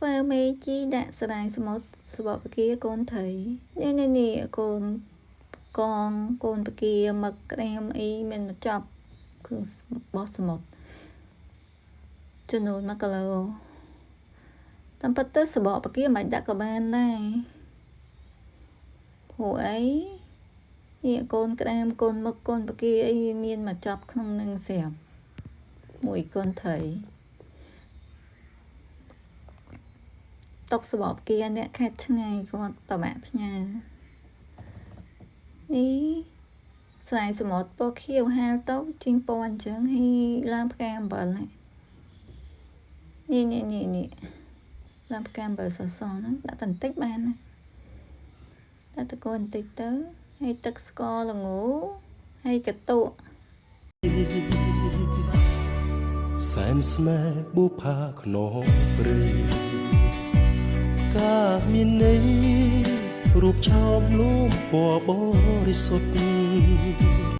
ធ្វើមេជីដាក់សរាយសមុទ្រសបកពគាកូនត្រីនេះនេះនេះកូនកងកូនពគាមឹកក្តាមអីមានមកចប់គ្រឿងបោះសមុទ្រចំនួន1គីឡូតាមពិតទៅសបកពគាមិនដាក់ក៏បានដែរព្រោះអីនេះកូនក្តាមកូនមឹកកូនពគាអីមានមកចប់ក្នុងនឹងស្រាប់មួយកូនត្រីតុកសបកគាអ្នកខេត្តឆ្ងាយគាត់ប្របាក់ផ្ញើនេះស្រែសមុទ្រពណ៌ខៀវហាលទៅចេញពណ៌អញ្ចឹងហើយឡើងផ្កាអំបិលនេះនេះនេះនេះឡើងផ្កាអំបិលសសហ្នឹងដាក់តែបន្តិចបានណាដាក់តកូនបន្តិចទៅហើយទឹកស្ករល្ងហើយកតុ សែនស្នេហ៍បុផាខ្នងព្រៃកាមានន័យរូបឆោមលួមពណ៌បរិសុទ្ធ។